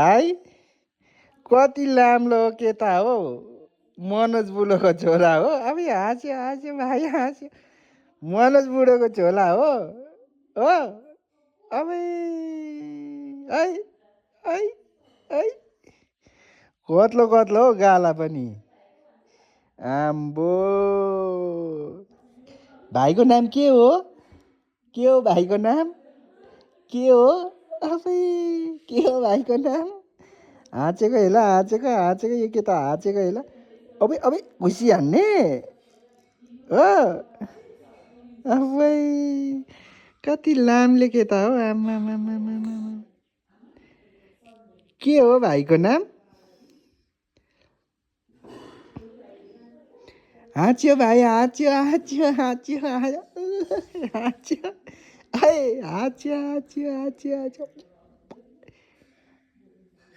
भाइ कति लाम्लो केटा हो मनोज बुढोको छोरा हो अब हाँस्यो हाँस्यो भाइ हाँस्यो मनोज बुढोको छोरा हो अब है है है कत्लो कत्लो हो गाला पनि आम्बो भाइको नाम के हो भाइको नाम के हो अबै के हो भाइको नाम हाँचेको हेला हाँचेको यो केटा हाँचेको हेला अबै अबै घुसी हान्ने हो अबै कति लामले केटा हो आमा के हो भाइको नाम हाँच्यो भाइ हाँच्यो हाँच्यो हाँच्यो हाँच्यो हाँच्यो हाँच्यो हाँच्यो हाँच्यो